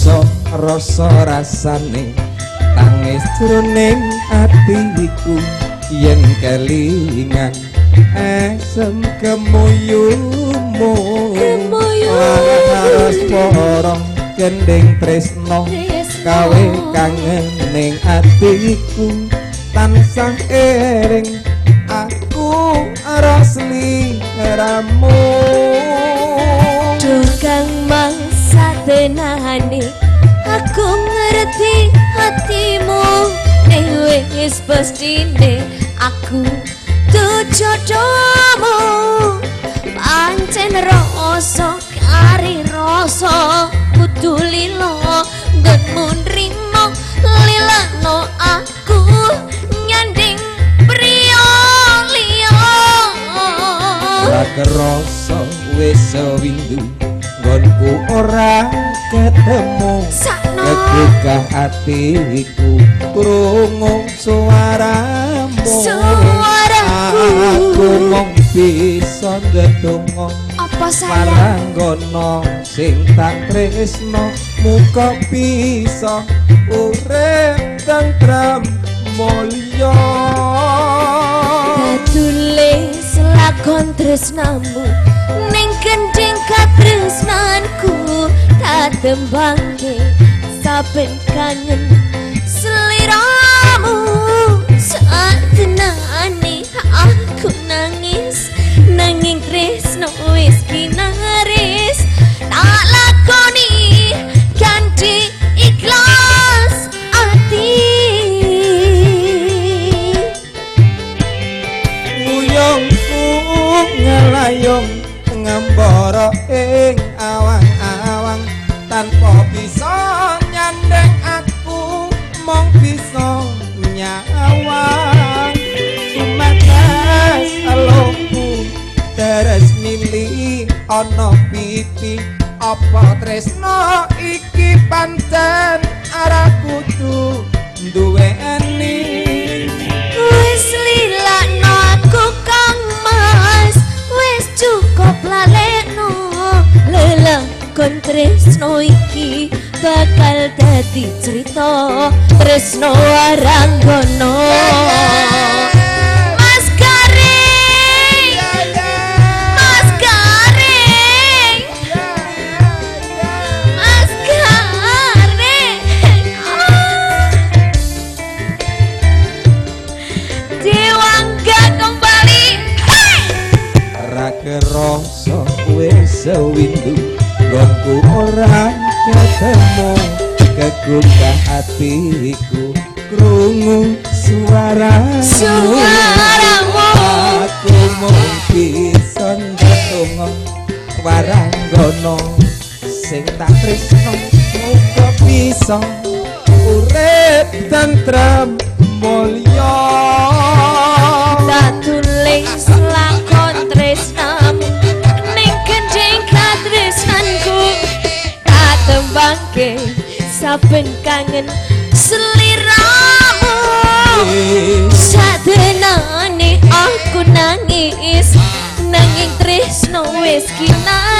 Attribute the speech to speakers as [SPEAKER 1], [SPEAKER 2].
[SPEAKER 1] kerasa rasa rasane tangis jroning atiku yen kelingan esem kemuyumu. Harus porong gending tresno kawe kangen ning atiku tansah eling aku ora sliramu.
[SPEAKER 2] Duh Kang Mas satenane aku ngerti hatimu ning wis pestine aku jodohmu pancen rasa kari rasa kudu lilo nggonmu nrimo lilano aku nyanding priya liya.
[SPEAKER 1] Ora kerasa wis sewindu nggonku ora ketemu kegugah atiku krungu suaramu.
[SPEAKER 2] Suaraku
[SPEAKER 1] aku mung bisa ndedonga
[SPEAKER 2] apa sayang
[SPEAKER 1] maranggono sing tak tresno muga bisa urip tentrem mulya.
[SPEAKER 2] Tulis lakon tresnamu ning gending katresnanku tak tembangke saben kangen sliramu. Satenane aku nangis nanging tresno wis kinaris tak lakoni kanthi ikhlas ati.
[SPEAKER 1] Wuyungku ngelayung ngembara ing awang-awang tanpa bisa nyandeng aku mung bisa nyawang sumetes eluhku terus mili ana pipi apa tresno iki pancen ora kudu duweni.
[SPEAKER 2] Wis lilakno aku Kang Mas wis cukup lalekno lelakon tresno iki bakal dadi cerita tresno waranggono. Mas Garing, Mas Garing, Mas Garing. Dewangga kembali. Hey!
[SPEAKER 1] Ra kerasa wis sewindu nggonku ora ketemu kegugah atiku krungu suaramu.
[SPEAKER 2] Suaramu.
[SPEAKER 1] Aku mung bisa ndedonga waranggono sing tak tresno muga bisa urip tentrem mulya.
[SPEAKER 2] Tak tulis lakon tresnamu ning gending katresnanku tak tembangke saben kangen sliramu. Satenane aku nangis nanging tresno wis kinaris.